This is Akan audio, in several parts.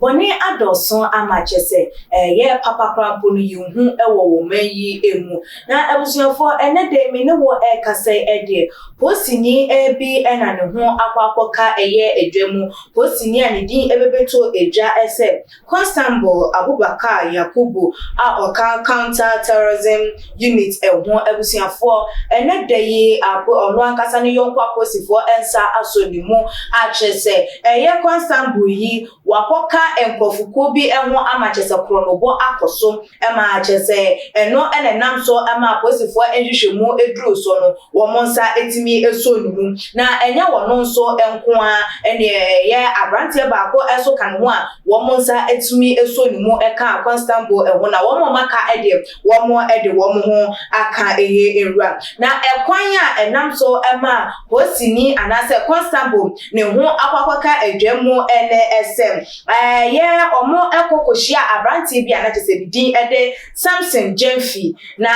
Bɔne adɔɔso ama kyerɛ sɛ ɛyɛ papa koraa mpo no yɛnhu wɔ wɔ man yi mu. Na abusuafoɔ, ɛnnɛ da yi me ne wo ɛrekasa yi deɛ, polisini bi na ne ho akɔ akɔka ɛyɛ dwa mu. Polisini a ne din bɛbɛtɔ dwa sɛ Constable Abubakar Yakubu a ɔka Counter Terrorism Unit ho. Abusuafoɔ, ɛnnɛ da yi ɔno ankasa ne yɔnko apolisifoɔ nsa asɔ ne mu akyerɛ sɛ ɛyɛ Constable yi wakɔka nkurɔfokuo bi ho ama kyerɛ sɛ korɔnobɔ akɔ so ma kyerɛ sɛ ɛno na ɛnam so ma apolisifoɔ nhwehwɛmu duru so no, wɔn nsa tumi sɔ ne mu. Na ɛnyɛ wɔn nso nko ara, ɛneɛ ɛyɛ aberanteɛ baako nso ka ne ho a wɔn nsa tumi sɔ ne mu ka Constable ho, na wɔn a wɔaka deɛ, wɔde wɔn ho aka ɛyɛ nwura. Na ɛkwan a ɛnam so ma polisini anaasɛ constable ne ho akɔ akɔka adwa mu ne sɛ, ɛyɛ wɔn kɔ kɔhyia aberanteɛ bi a na kyerɛ sɛ ne din de Samson Gyamfi. Na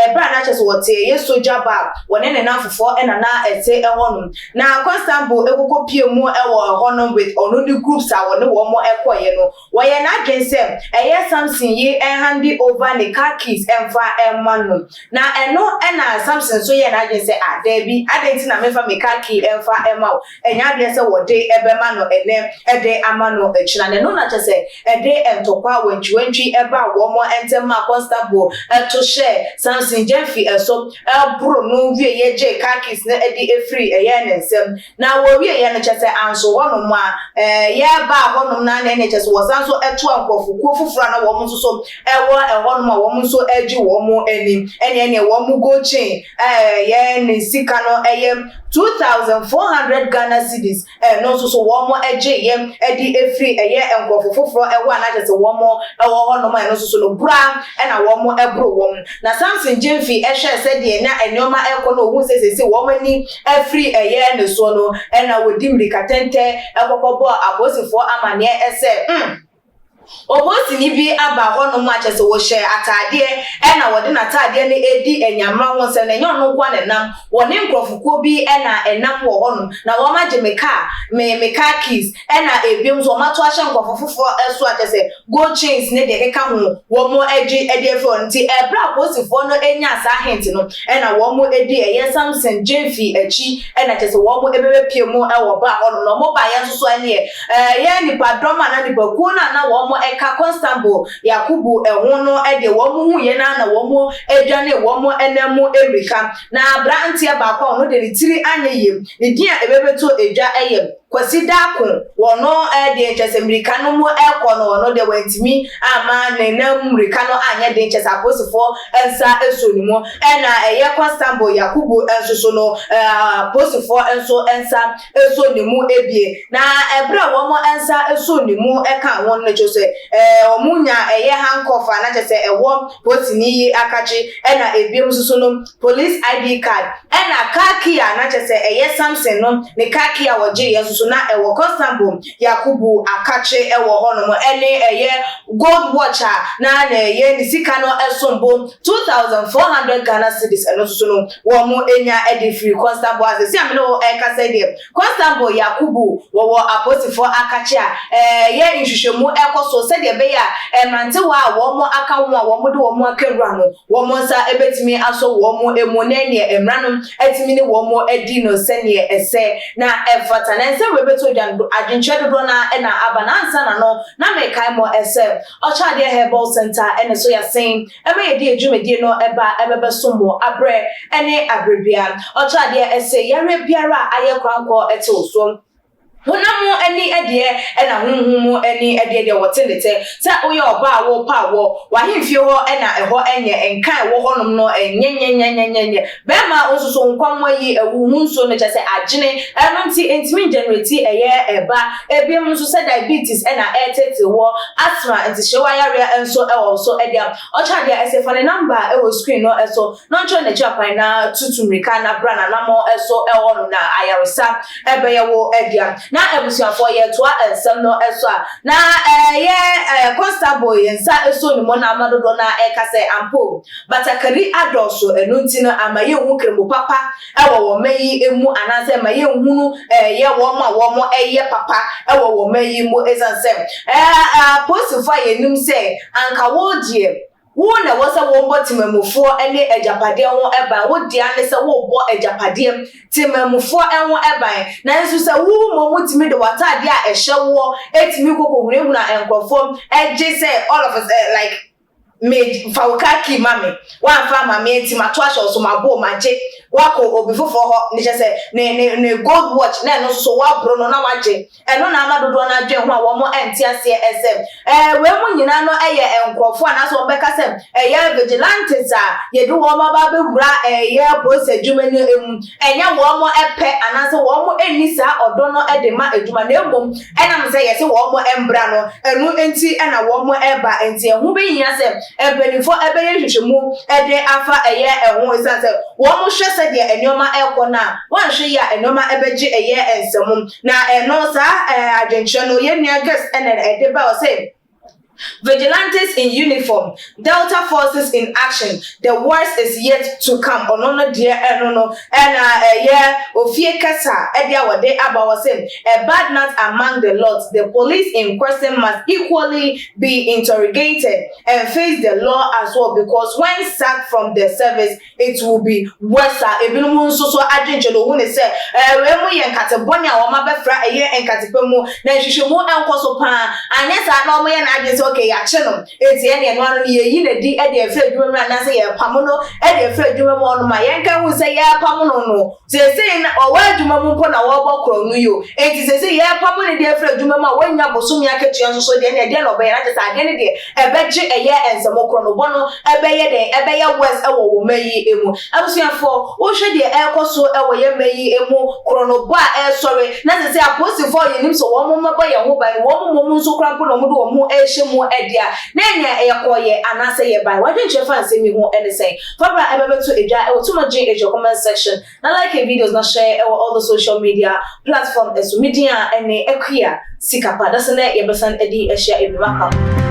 ɛberɛ a na kyerɛ sɛ wɔte ɛyɛ sogya ba a wɔne ne nnamfofoɔ na na ɛte hɔnom. Na constable kɔkɔ pie mu wɔ hɔnom with ɔno ne groups a wɔne wɔn kɔeɛ no. Wɔyɛ n'adwene sɛ ɛyɛ Samson yi hand over ne car keys mfa mma no. Na ɛno na Samson nso yɛɛ n'adwene sɛ, ah, daabi, adɛn nti na memfa me car key mfa mma wo? Ɛnyɛ adeɛ sɛ wɔde bɛma no ɛnnɛ de ama no akyina. Na ɛno na kyerɛ sɛ ɛde ntɔkwa wantwiwantwi baa wɔn ntam maa constable to hyɛɛ Samson Gyamfi so boro no wieeɛ gyee car keys no de firii ɛyɛ ne nsam. Na wɔwieeɛ no, kyerɛ sɛ anso hɔnom a, yɛbaa hɔnom no ara na ɛnneɛ kyerɛ sɛ wɔsan nso toaa nkurɔfokuo foforɔ a na wɔn nso so wɔ ɛhɔnom a wɔn nso regye wɔn ani. Ɛnneɛ ɛnneɛ wɔn gold chain a ɛyɛ ne sika no yɛ 2,400 Ghana cedis, ɛno nso so wɔn gyeeɛ de firi ɛyɛ nkurɔfo foforɔ hɔ a na kyerɛ sɛ wɔn wɔ hɔnom a ɛno nso so no boro ara na wɔn boro wɔn. Na Samson Gyamfi hwɛɛ sɛdeɛ na nneɛma rekɔ na ɔhuu sɛ seesei wɔn ani afiri ɛyɛ ne soɔ no, ɛna wɔdi mmirika tɛntɛ kɔkɔbɔɔ apolisifoɔ amanneɛ sɛ, Opolisini bi aba hɔnom a kyerɛ sɛ wɔhyɛ ataadeɛ ɛna wɔde n'ataadeɛ no redi anyamera ho nsɛm, na ɛnyɛ ɔno nko ara na ɛnam, wɔne nkurɔfokuo bi na ɛnam wɔ hɔnom, na wɔagye me car, me car keys, ɛna ebinom nso wɔato ahyɛ nkurɔfo foforɔ so a kyerɛ sɛ gold chains ne deɛ ɛkeka ho wɔagye de afiri hɔ. Nti ɛberɛ a apolisifoɔ no nyaa saa hint no ɛna wɔdi ɛyɛ Samson Gyamfi akyi ɛna kyerɛ sɛ wɔbɛbɛpue mu wɔ bar hɔnom, na wɔbaeɛ nso so ɛneɛ ɛyɛ nnipadɔm anaa nnipakuo no a na wɔka Constable Yakubu ho no deɛ wɔhuiɛ no ara na wɔdwanee wɔn nan mu mmirika. Na aberanteɛ baako a ɔno deɛ ne tiri anyɛ yie, ne din a ɛbɛbɛtɔ dwa yɛ Kwasi Darko, ɔno deɛ kyerɛ sɛ mmirika no mu rekɔ no ɔno deɛ wantumi amma ne nan mu mmirika no anyɛ den, kyerɛ sɛ apolisifoɔ nsa soo ne mu. Ɛna ɛyɛ Constable Yakubu nso so no, apolisifoɔ nso nsa soo ne mu ebien. Na ɛberɛ a wɔn nsa soo ne mu kaa ho no, kyerɛ sɛ wɔn nya ɛyɛ handcuff a na kyerɛ sɛ ɛwɔ polisini yi akakye, ɛna ebiem nso so no police ID card, ɛna car key a na kyerɛ sɛ ɛyɛ Samson no ne car key a wɔgyeeɛ nso so na ɛwɔ Constable Yakubu akakye wɔ hɔnom, ɛne ɛyɛ gold watch a na ɛyɛ ne sika no som bo 2,400 Ghana cedis, ɛno nso so no wɔn nya de firi Constable ase. Si a me ne wo ɛrekasa yi deɛ, Constable Yakubu wɔwɔ apolisifoɔ akakye a ɛyɛ nhwehwɛmu ɛkɔ so sɛdeɛ ɛbɛyɛ a mmerantewa a wɔn aka ho a wɔn de wɔn aka nwura no, wɔn nsa bɛtumi asɔ wɔn mu na neɛ mmara no atumi ne wɔn adi no sɛneɛ ɛsɛ na ɛfata. Na nsɛm wei bɛtɔ dwa no, adwenkyerɛ dodoɔ no ɛna aba. Na ansa na no na mekae mɔ ɛsɛ Ɔkyɛadeɛ Herbal Center ɛne so yɛasen ɛma yɛde adwumadie no ɛba ɛbɛbɛso mo abrɛ ɛne aberɛ bia. Ɔkyɛadeɛ ɛsɛ yareɛ biara a ayɛ korankɔ ɛte wo so, honam mu ani deɛ ɛna honhom mu ani deɛ deɛ wɔte ne tɛ sɛ woyɛ ɔbaa a wɔrepa awɔ w'ahemfie hɔ ɛna ɛhɔ ɛnyɛ nka ɛwɔ hɔnom no ɛnyɛnyɛnyɛnyɛnyɛ bɛrima nso so nkwammoa yi ɛwo ho nsuo no kyɛ sɛ agyene, ɛno nti ntumi ngenerate ɛyɛ ɛba. Ebinom nso sɛ diabetes ɛna ɛretete wɔ, asthma, ntihyewa yareɛ nso ɛwɔ so ɛdeɛ, ɔkyɛ adeɛ ɛsɛ fa ne number ɛwɔ screen no ɛso na ɔnkyerɛ n'akyi akwan na tutu mmirika na bra n'anammɔ ɛso ɛwɔ no na ayaresa ɛbɛyɛ wo ɛdea. Na Na abusuafoɔ, yɛtoa nsɛm no so a, na ɛyɛ constable yɛn nsa so ne mu na ama dodoɔ no ɛka sɛ ampo batakari adɔɔso. Ɛno nti no ama yɛnhu kremo papa ɛwɔ wɔn mma yi mu, anaasɛ ma yɛnhunu ɛyɛ wɔn a wɔn ɛyɛ papa ɛwɔ wɔn mma yi mu, ɛsiane sɛ apolisifoɔ a yɛnim sɛ anka wɔn deɛ, wo na ɛwɔ sɛ wɔbɔ temamufoɔ ne agyapadeɛ ho ban, wo dea ne sɛ wɔrebɔ agyapadeɛ, temamufoɔ ho ban. Nanso sɛ wo mmom tumi de w'ataadeɛ a ɛhyɛ woɔ etumi kɔkɔ hunahuna nkurɔfoɔ, ɛgye sɛ all of us like me fa wo car key ma me, wamfa ama me nti ma to ahyɛ wo so, ma bo ma gye, wakɔ obi foforɔ hɔ ne kyɛ sɛ ne gold watch na ɛno nso so waboro no na wagye. Ɛno na ama dodoɔ no adwene ho a wɔn nte aseɛ ɛsɛ wei mu nyinaa no ɛyɛ nkurɔfoɔ anaasɛ wɔn bɛka sɛ ɛyɛ vigilantes a yɛde wɔn aba abɛwura ɛyɛ polisi adwuma no mu. Ɛnyɛ wɔn ɛpɛ anaasɛ wɔn ani saa ɔdɔ no ɛde ma adwuma, na mmom ɛnam sɛ yɛsɛ wɔn mbra no, ɛno nti ɛna wɔn ɛba. Nti ɛho bɛhia sɛ mpanimfoɔ ɛbɛyɛ nhwehwɛmu ɛde afa ɛyɛ ɛho, ɛsiane sɛ wɔn hwɛ sɛdeɛ nneɛma ɛkɔ no a, wɔanhwɛ yi a, nneɛma ɛbɛgye ɛyɛ nsɛm. Na ɛno saa adwenkyerɛ no, yɛn nua guest ɛna ɛde ba. Ɔsɛ, "Vigilantes in uniform, Delta Forces in action. The worst is yet to come." Ɔno no deɛ, ɛno no ɛna ɛyɛ ofie kasa ɛde a wɔde aba. Wɔ sɛ, "A bad nut among the lot. The police in question must equally be interrogated and face the law as well, because when sacked from the service, it will be worse." Ebinom nso so adwenkyɛ no ohun ne sɛ wei mu yɛ nkate bɔne a wɔn abɛfra ɛyɛ nkate pɛ mu, na nhwehwɛmu nkɔ so paa. Anyɛ saa na wɔn yɛ n'adwene sɛ okay, yɛakye no, eti ɛne ɛno ano no yɛyi n'adi ɛde afiri adwuma mu, anaasɛ yɛpam no ɛde afiri adwuma mu. Ɔno ma yɛnka hu sɛ yɛpam no, seesei na ɔwɔ adwuma mu mpo na wɔrebɔ korɔ no yi o. Eti seesei yɛpam no de afiri adwuma mu a, wɔnya bosomi akatua nso so deɛ, ne ɛdeɛ na ɔbɛyɛ na kyerɛ sɛ adeɛ no deɛ ɛbɛgye ɛyɛ nsɛm korɔ no bɔ no ɛbɛyɛ den, ɛbɛyɛ worse ɛwɔ wɔn mma yi mu. Abusuafoɔ, wohwɛ deɛ ɛrekɔ so ɛwɔ yɛn mma yi mu, korɔ no bɔ a ɛresɔre, na sɛ apolisifoɔ a yɛnim sɛ wɔn mmɛbɔ yɛn ho ban, wɔn mmom nso kora mpo na wɔn de wɔn ho ɛrehyɛ mu ɛdeɛ a, na ɛnea ɛyɛ kɔɔyɛ anaasɛ yɛ ban. Wadwenkyerɛ fa nsɛm yi ho ɛne sɛn? Fabra ɛbɛbɛto edwa ɛwɔ Tuma G comment section, na like videos na share ɛwɔ all the social media platform. Ɛso media ɛne Akua Sikapa dasa nɛ yɛbɛsan ɛde ahyia ebi maka.